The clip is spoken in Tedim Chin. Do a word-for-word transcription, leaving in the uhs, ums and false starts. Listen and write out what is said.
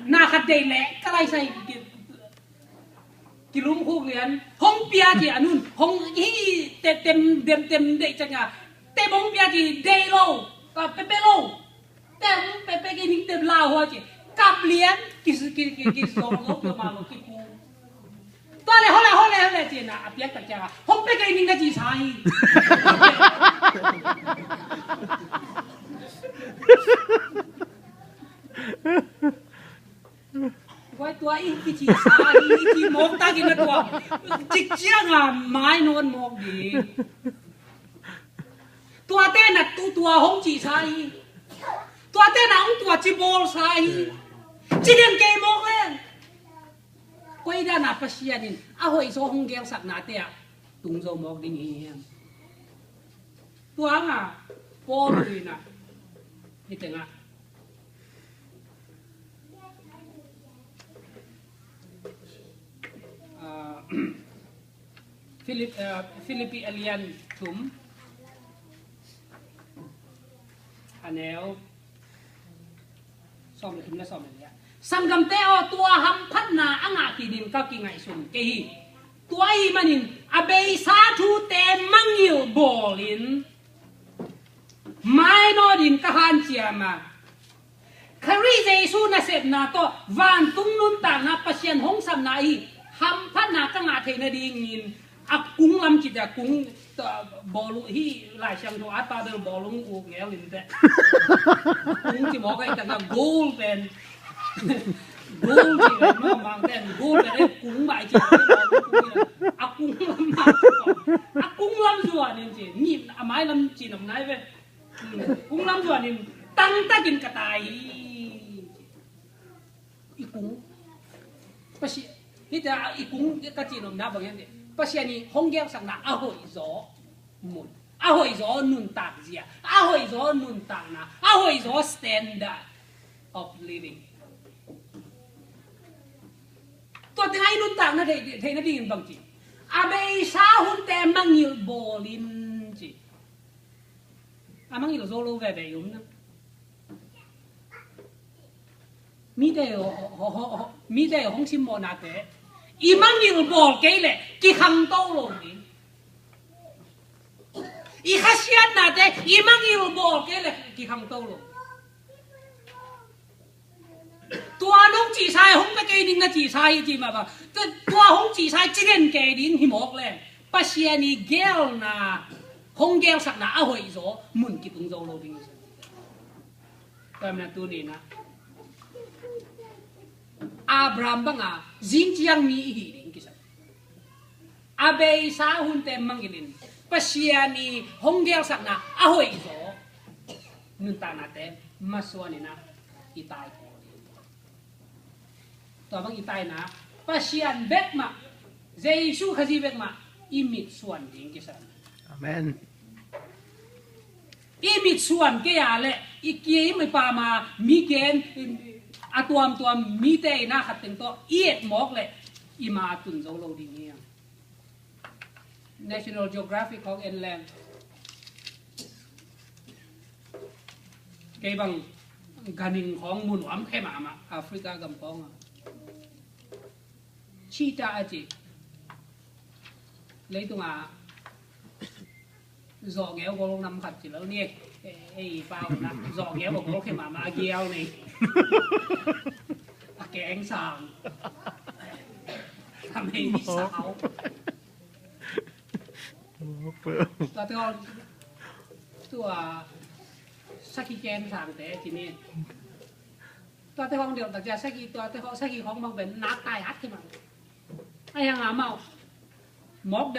Na khat deih leh ka lai sai ki, kilum khuk lian. Hong pia ci a nun. Hong hi te tem, tem, tem deih ciang a. Tem hong pia ci deih lo. Ka pe pe lo. Tem pe pe ki ning tem la hua ci. Kap lian. Ki, ki, ki, ki zong lo, ki ma lo, ki pu. Tua le, hole, hole, hole, ci na, a piak tak ciang a, hong pe kei ning na ci sa hi. Guai tua i, i ci sa hi, i ci mawk tak in na tua. Cik ciang a, mai nawn mawk ding. Tua te na tu tua hong ci sa hi. Tua te na hong tua ci bawl sa hi. Ci den kei mawk leng. Koi dan a Pasian in a hoih zaw hong gelsaknate ah tung zo mawk ding hi hiam? Tua hang a Paul in a, hi teng ah, ah, Philip, ah, Philippi a lian thum, a neu sawm le thum le sawm le li ah, sanggamte aw, tua hamphatna a ngah kik ding ka kingaihsun kei hi. Tua ahih manin a beisa thute mangngilh bawlin mainawtin ka hanciam a, Khrih Jesu nasepna tawh vantung nuntakna Pasian hong sapna ahi hamphatna ka ngah theih nadingin a kung lam cih a kung, ta, bawlung hi, Lai Siangtho a ta bel bawlung uk ngel in teh. Kung ci mawk a, i tangah gold pen. Gold ci pen, no, mang ten gold pen, eh, kung mah ci. A kung lam mah. A kung lam zuan in ci. Ni a mai lam ci nam nai ve. Hmm. Kung lam zuan in tangtakin ka tai hi. I kung. Pasi-, hita i kung ka cih nopna bang hiam cih, Pasian i hong gelsakna a hoihzaw mun, a hoihzaw nuntak zia, a hoihzaw nuntakna, a hoihzaw standard of living. Tua teng a i nuntakna thei, theihna dingin bang ci, a beisa hunte mangngilh bawlin ci. A mangngilh zo lo veve i om na. Mite ho, ho, ho, ho, mite hong simmawhnate i mangngilh bawl kei leh kikhangto lo ding. I khasiatnate i mangngilh bawl kei leh kikhangto lo. Tua nong cihsa hi, hong pe kei ding na cihsa hi ci mah bang. Tua, tua hong cihsa hi, ci den kei ding hi mawk leh Pasian i gelna, hong gelsakna a hoihzaw mun kitung zo lo ding. Tua manin tuni-in ah Abraham banga zing ciang mi i hih ding kisam. A beisa hunte mangngilhin Pasian i hong gelsakna a hoihzaw nuntaknate masuan in ah i tai. Tua bang i taina Pasian bek mah, Jesu Khazih bek mah i mitsuan ding kisam. Amen. I mitsuan kei a leh i kim i pam a mi gen a tuamtuam mite i na khat teng tawh i et mawk leh i ma tun zo lo ding hi. National Geographic khawng en leng, kei bang ganhing khawng mu nuam khe mahmah, Africa gam khawng a. Cheetah a ci. Leitung a zawh ngeu gol nam khat ci lo ni. Ei, ei, pau na zawh ngeu a gol khe mahmah a gial ni. A keng sang. A mei ni sau. Tua te hong, tua sakhi keng sangte ci ni. Tua te hong delh tak cia sakhi, tua te hong sakhi hong bang pen nak tai hat khe mah. Ai hang a mau. Mawk delh